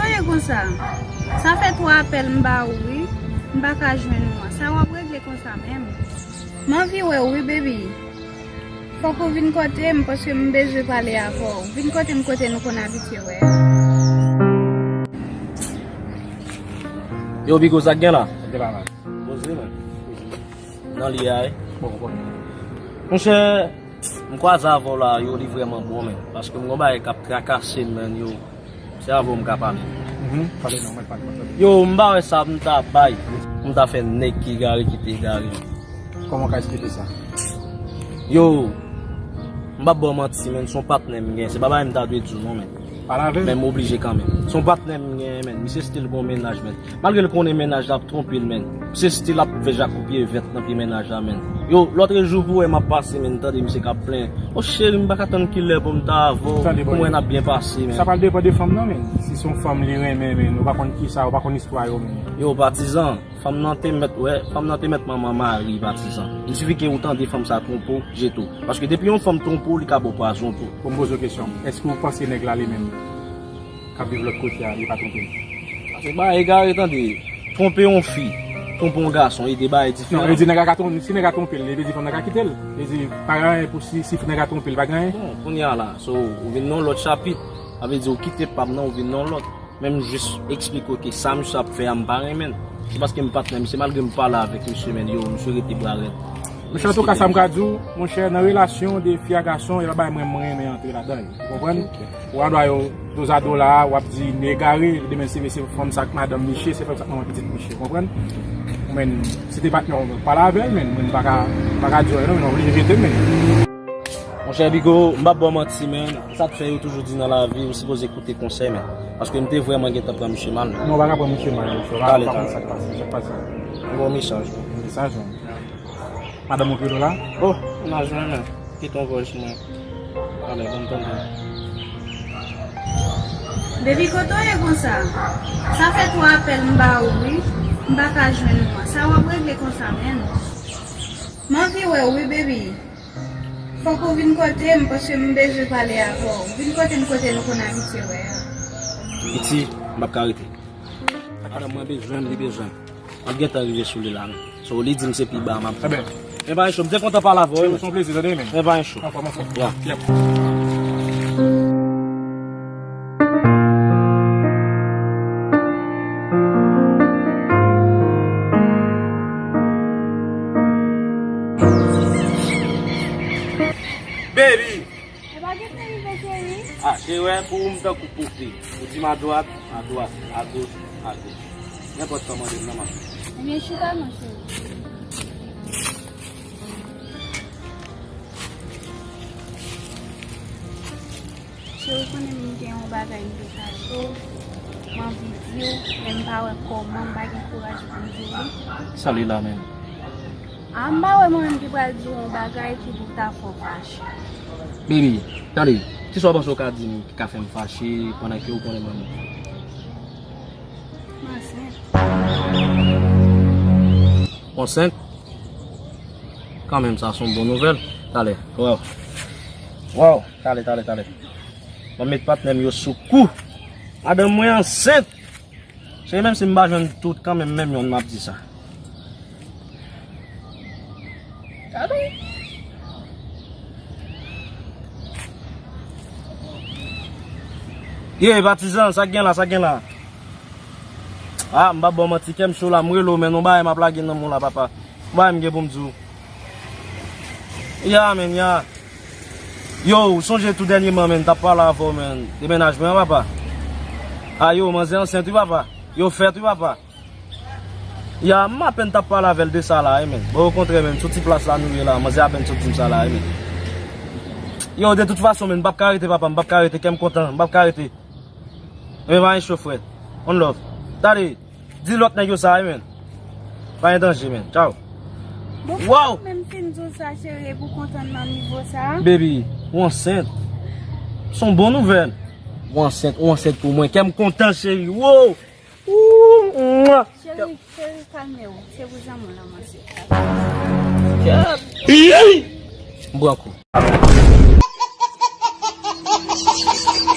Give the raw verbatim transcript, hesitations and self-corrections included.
Sa ye konsa? Sa fè twa apèl m ba ou wi. M pa ka jwenn ou an. Sa w ap regle konsa menm? M anvi wè w wi, baby. Fòk ou vin kote m, paske m bezwen pale avè w. Vin kote m kote nou konn abitye wè. Yo, Bigo, sa k gen la? Sa k gen la, man? Poze, man. Nan li a, wi. Bon, bon. Monchè, m kwaze avè w la, yo, li vrèman bon, men. Paske m gon bagay k ap trakase m, men, yo. Se avè w m ka pale. Mhm. Pale non, mwen pale, mwen pale. Yo, m pa wè sa m ta bay pou m ta fè nèg ki egare kite egare. Kòman w ka eksplike sa? Yo, m p ap ba w manti, men, se yon patnè m gen. Se pa bagay m ta dwe di w non, men. Pale avè l. Men m oblije kanmenm. Se yon patnè m gen, men. Misye still gon mennaj, men. Malgre l konnen mennaj la ap twonpe l, men. Misye still ap fè jakoupye vèt nan pye mennaj la, men. Yo, lòtrejou pou wè m ap pase, men, tande misye k ap plenyen. O cheri, m pa ka tann kilè pou m ta avè w. Tande, pou mwen n ap byen pase, men. Sa pral depann de fanm nan, men. Si se yon fanm li renmen, men, ou pa konn kisa, ou pa konn istwa yo, men. Yo, patizan, fanm nan te mèt, wè, fanm nan te mèt manman mari, patizan. Il sifi ke ou tande fanm sa twonpe w, jete w. Paske depi yon fanm twonpe w, li ka ba w pwazon tou. Bon, m poze w kesyon. Èske ou panse nèg la li menm k ap viv lòt kote a, li pa twonpe l? Se bagay egare, tande. Twonpe yon fi, twonpe yon gason, e de bagay diferan. Non, e di nèg la ka twonpe, si nèg la twonpe l, e vle di fanm nan ka kite l. E di, pa gen anyen pou si, si nèg la twonpe l, pa gen anyen. Bon, kounye a la, so, ou vin nan yon lòt chapit. Sa vle di ou kite pa m nan, ou vin nan yon lòt. Men m jis eksplike w ke sa misye ap fè a, m pa renmen l. Se paske m patnè misye, malgre m pale avèk misye, men yo, misye rete bra rèd. Monchè, antouka, sa m ka di w, monchè, nan relasyon de fi a gason, e pa bagay mwen, mwen renmen antre ladan l. Ou konprann? Ok. Ou a dwa yo, dozado la, w ap di, li egare, demen se, se fanm sa ak madanm misye, se fanm sa ak manman pitit misye, ou konprann? Ou menm, si te patnè w, pale avè l, men mwen, m pa ka, m pa ka di w anyen, non, men w oblije jete m, men. Monchè Bigo, m p ap ba w manti, men, sa k fè yo toujou di nan lavi, ou sipoze koute konsèy, men. Paske m te vrèman gentan pran misye mal, men. Non, w pa ka pran misye mal, monchè. Talè, talè. Sa k pase, sa k pase. M gon mesaj. Mesaj, non. Madanm ou ki rele w la? Oh, mennaj mwen, men. Kite yon vòy sou mwen. Talè, ban m tande. Baby, kote w ye konsa? Sa fè twa apèl m ba ou, wi. M pa ka jwenn ou an. Sa w ap regle konsa, menm? M anvi wè w, wi, baby. Fòk ou vin kote m, paske m bezwen pale avè w. Vin kote m, kote nou konn abitye wè a. Piti, m p ap ka rete. Madanm mwen bezwen m, li bezwen m. M ap gentan rive sou li la, non. So, li di m se pi ba, m ap. Eben. Men pa gen cho, m te kontan pale avè w, wi, men. Se yon plezi, tande, men. Men pa gen cho. Anfòm, anfòm. Ya. Yep. Baby! E pa gentan rive, cheri. Ah, cheri, wè, pou ou m tankou pope. Ou di m adwat, adwat, agoch, agoch. Nenpòt sa w mande m nan, m ap fè. Ebyen, chita non, cheri. Cheri, ou konnen m gen yon bagay m vle kache w. M anvi di w, men m pa wè kòman, m pa gen kouraj pou m di w li. Sa li la menm? A, m pa wè mwen menm ki pral di w yon bagay ki pou ta fè w fache. Baby, tande, kisa w panse w ka di m ki ka fè m fache pandan ke ou konnen mwen menm? M ansent. Ou ansent? Kanmenm, sa se yon bon nouvèl. Talè, waw. Waw, talè, talè, talè. Mwen met patnè m yo sou kou. Madanm mwen ansent. Se menm si m pa jwenn tout, kanmenm, menm yonn m ap di sa. Gade. Ye, patizan, sa k gen la, sa k gen la? Ah, m p ap ba w manti, kè m cho la, m rele w, men yon bagay m ap lage nan men w la, papa. Yon bagay m gen pou m di w. Ya, men, ya. Yo, ou sonje tou dènyèman, men, m t ap pale avè w, men, de mennaj mwen an, papa. A yo, manzè ansent, wi, papa. Yo fèt, wi, papa. Ya, m apèn t ap pale avè l de sa la, wi, men. Bon, okontrè, men, sou ti plas la nou ye la, manzè apèn sot di m sa la, wi, men. Yo, de tout fason, men, m p ap ka rete, papa, m p ap ka rete, kè m kontan, m p ap ka rete. Men pa gen cho, frè. One love. Tande, di lòt nèg yo sa, wi, men. Pa gen danje, men. Tchaw. Bon, waw! Menm si m di w sa, cheri, e pou kontan nan nivo sa? Baby, ou ansent. Se yon bon nouvèl. Ou ansent, ou ansent pou mwen. Kè m kontan, cheri. Wow! Ooh, mwa. Cheri, cheri, kalme w. Se pou zanmi w lan mwen se. Bwa kou.